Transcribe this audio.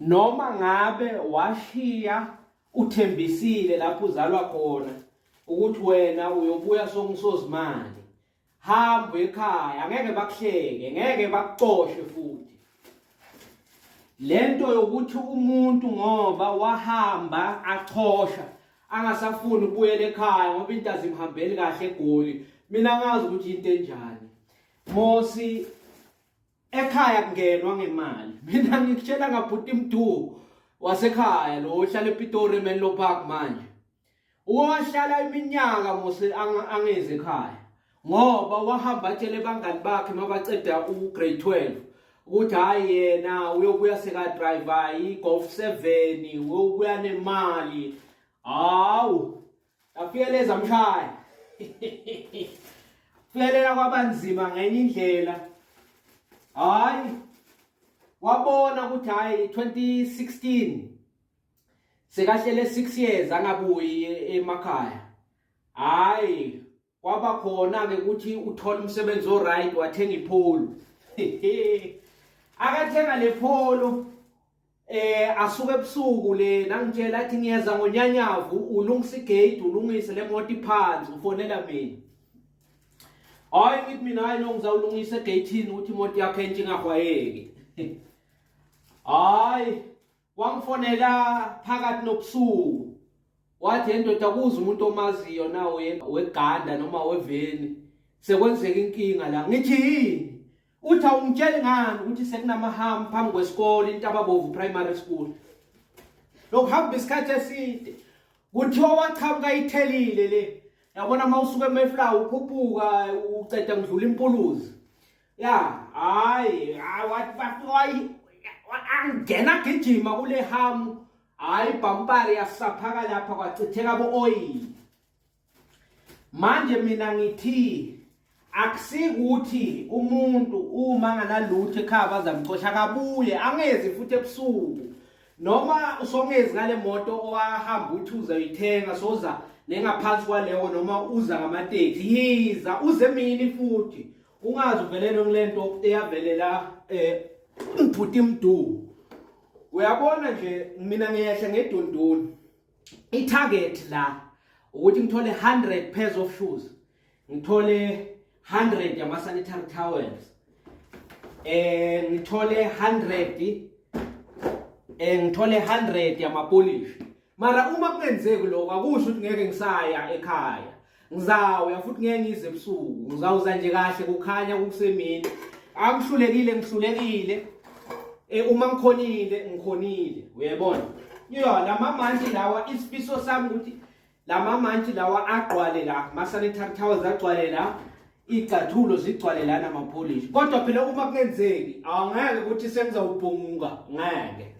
Noma ngabe washiya uthembisile lapho uzalwa khona ukuthi wena uyobuya songusozimali, hamba ekhaya, angeke bakuhleke, ngeke bakuxoshe futhi. Lento yokuthi umuntu ngoba wahamba achosha angasafuni ukubuyela ekhaya ngoba into azimhambeli kahle eGoli, mina ngazi ukuthi into enjani. Mosi ekhaya kungenwa ngemali. Mina ngikutshela ngabhuti Mdu wasekhaya lo ohlala ePitori eMenlo Park manje. Wahlala iminyaka mose angeze ekhaya ngoba wahamba atshele bangani bakhe mabaceda u-grade 12 ukuthi hayi yena uyobuya seka driver i-Golf 7 uyobuya nemali. Hawu, afike leza mshaya. Fikelela kwabanzima ngenye indlela. Hayi, wabona ukuthi hayi 2016 sekahlele 6 years angabuyi emakhaya. Hayi, kwaba khona ke ukuthi uthola umsebenzi o right, wathenga iPolo. Akathenga le Polo asuke ebusuku le nangitshela athi ngiyeza ngonyanyavu, ulungisa igate, ulungise le moto iphansi, ufonela mina. Hayi, ngithi mina hayi no, ngizawulungisa egate ukuthi imoto yakhe entsha ingahwayeki. Hayi, wangifonela phakathi nobusuku wathi endoda kuza umuntu omaziyo nawe weganda noma weveni, sekwenzeka inkinga la. Ngithi yini? Uthi awungitsheli ngani ukuthi sekunamahamu phambi kwesikole iNtababovu Primary School. Lokuhamba isikhathi eside kuthiwa wachamuka ithelile le, yabona uma usuka eMayflower ukhuphuka uceda ngidlula impuluzi ya. Hayi, wathi bafika angena gijima kule hamu, hayi ibhampari yasaphaka lapha, kwachitheka bo-oyili. Manje mina ngithi akusikuthi umuntu uma nganalutho ekhaya bazamxosha, akabuye angezi futhi ebusuku noma usongezi ngale moto owahamba uthi uzoyithenga, soza nengaphansi kwaleyo noma uza ngamateksi, yiza uze emini futhi ungazi uvelele ngilento eyavelela ubhuti Mdu. Uyabona nje, mina ngiyehla ngedondoni, i-target la ukuthi ngithole 100 pairs of shoes, ngithole 100 yama sanitary towels, ngithole 100 ngithole 100 yamapolish. Mara uma kungenzeki lokho akusho ukuthi ngeke ngisaya ekhaya, ngizawuya futhi, ngeke ngize ebusuku, ngizawuza nje kahle kukhanya kusemini. Angihlulekile, ngihlulekile. Uma ngikhonile, ngikhonile, uyayibona yo lama mantshi lawa. Isifiso sami ukuthi lama mantshi lawa agqwale la, ma sanitary towels agcwale la, icathulo zigcwale lana, amapolish. Kodwa phela uma kungenzeki awungeke ukuthi sengizawubhunguka, ngeke.